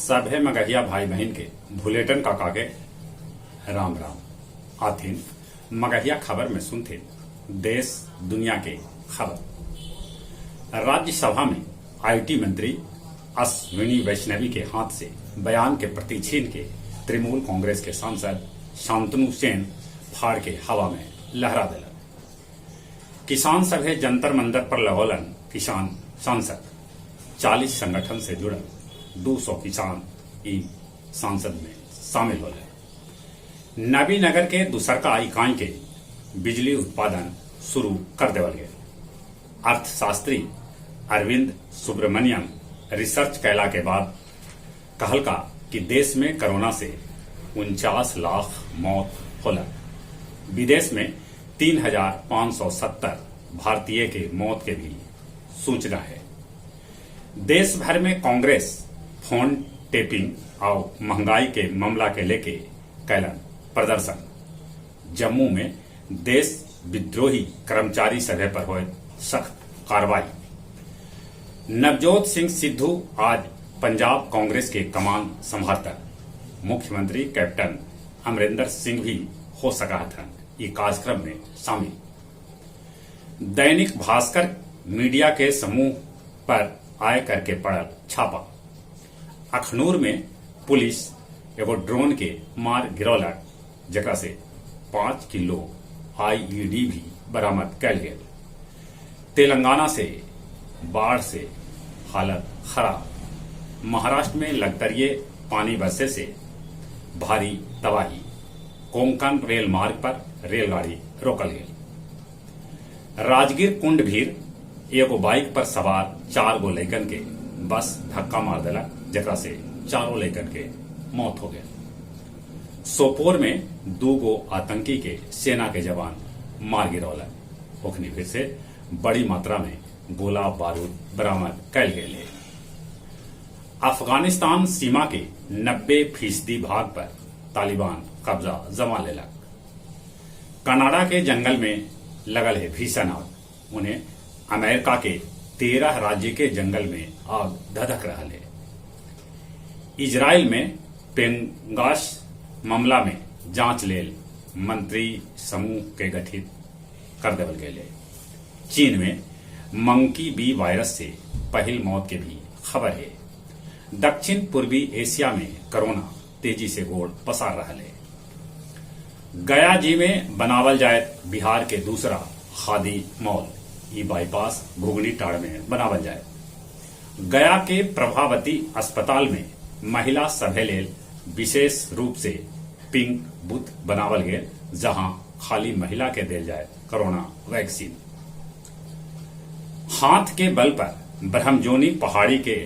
सभे मगहिया भाई बहिन के भुलेटन काका के राम राम। आथिन मगहिया खबर में सुनथिन देश दुनिया के खबर। राज्यसभा में IT मंत्री अश्विनी वैष्णवी के हाथ से बयान के प्रति छीन के तृणमूल कांग्रेस के सांसद शांतनु सेन फाड़ के हवा में लहरा देलन। किसान सभे जंतर मंतर पर लगौलन किसान सांसद। 40 संगठन से जुड़ल 200 किसान ई सांसद में शामिल होले। नबीनगर के दूसरका इकाई के बिजली उत्पादन शुरू कर देवल गेल। अर्थशास्त्री अरविंद सुब्रमण्यम रिसर्च कैला के बाद कहलका कि देश में कोरोना से 49 लाख मौत होला। विदेश में 3570 भारतीय के मौत के भी सूचना है। देश भर में कांग्रेस फोन टेपिंग और महंगाई के मामला के लेके कैलन प्रदर्शन। जम्मू में देश विद्रोही कर्मचारी सभे पर होए सख्त कार्रवाई। नवजोत सिंह सिद्धू आज पंजाब कांग्रेस के कमान संभालता। मुख्यमंत्री कैप्टन अमरिंदर सिंह भी हो सका हथन ई कार्यक्रम में शामिल। दैनिक भास्कर मीडिया के समूह पर आय करके पड़ल छापा। अखनूर में पुलिस एगो ड्रोन के मार गिरौलक, जेकरा से 5 किलो आईईडी भी बरामद कैल गेल। तेलंगाना से बाढ़ से हालत खराब। महाराष्ट्र में लगतरिये पानी बरसे से भारी तबाही। कोंकण रेल मार्ग पर रेलगाड़ी रोकल गेल। राजगीर कुंड भीर एगो बाइक पर सवार 4 गो लइकन के बस धक्का मार देलक, जेकरा से 4 लइकन के मौत हो गया। सोपोर में 2 गो आतंकी के सेना के जवान मार गिरौलक। ओखनी फिर से बड़ी मात्रा में गोला बारूद बरामद कैल गेल है। अफगानिस्तान सीमा के 90% भाग पर तालिबान कब्जा जमा लेलक। कनाडा के जंगल में लगल है भीषण आग। उन्हें अमेरिका के 13 राज्य के जंगल में आग धधक रहा है। इजराइल में पेंगास मामला में जांच लेल मंत्री समूह के गठित कर देवल गेल है। चीन में मंकी बी वायरस से पहल मौत के भी खबर है। दक्षिण पूर्वी एशिया में कोरोना तेजी से गोड़ पसार रहा है। गया जी में बनावल जाए बिहार के दूसरा खादी मॉल। ई बाईपास घुगनी टाड़ में बनावल जाए। गया के प्रभावती अस्पताल में महिला सभे लेल विशेष रूप से पिंक बूथ बनावल गेल, जहां खाली महिला के देल जाए कोरोना वैक्सीन। हाथ के बल पर ब्रह्मजोनी पहाड़ी के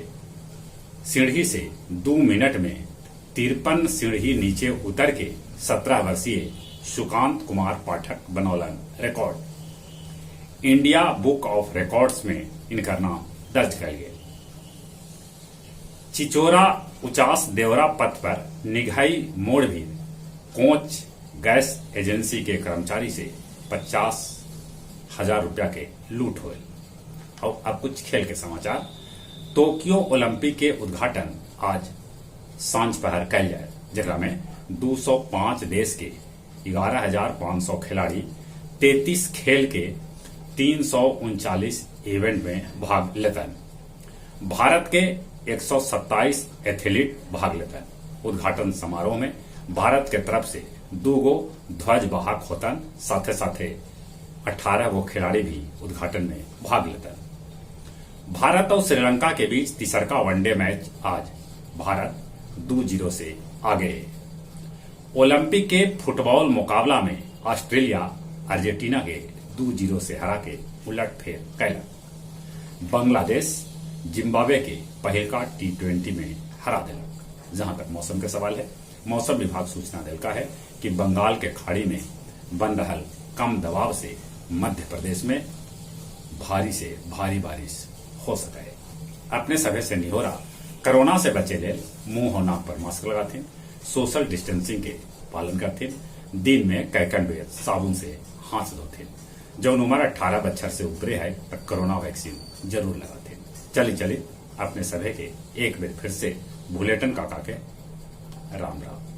सीढ़ी से 2 मिनट में 53 सीढ़ी नीचे उतर के 17 वर्षीय Sukanta Kumar Pathak बनौलन record. India book of records में इनका नाम दर्ज कर गया। चिचोरा उचास देवरा पथ पर निघाई मोड़ भी कोच गैस एजेंसी के कर्मचारी से 50,000 रुपया के लूट हुए। और अब कुछ खेल के समाचार। टोक्यो ओलंपिक के उद्घाटन आज सांझ पहर कैल जाए, जेकरा में 205 देश के 11,500 खिलाड़ी 33 खेल के 339 इवेंट में भाग लेतन। भारत के 127 एथलीट भाग लेतन। उद्घाटन समारोह में भारत के तरफ से 2 गो ध्वज वाहक होतन, साथे साथे 18 गो खिलाड़ी भी उद्घाटन में भाग लेतन। भारत और श्रीलंका के बीच तीसरका वनडे मैच आज, भारत 2-0 से आगे है। ओलंपिक के फुटबॉल मुकाबला में ऑस्ट्रेलिया अर्जेंटीना के 2-0 से हरा के उलट फेर कैलक। बांग्लादेश जिम्बाब्वे के पहिलका T20 में हरा देलक। जहां तक मौसम के सवाल है, मौसम विभाग सूचना देलका है कि बंगाल के खाड़ी में बन रहल कम दबाव से मध्य प्रदेश में भारी से भारी बारिश हो सके है। अपने सभे से निहोरा, कोरोना से बचे लेल मुंह और नाक पर मास्क लगाथिन, सोशल डिस्टेंसिंग के पालन करथिन, दिन में कैकन बेर साबुन से हाथ धोथिन। जौन उम्र 18 बच्छर से ऊपरे है तक कोरोना वैक्सीन जरूर लगाथिन। चली चली अपने सभे के एक बेर फिर से भुलेटन काका के राम राम।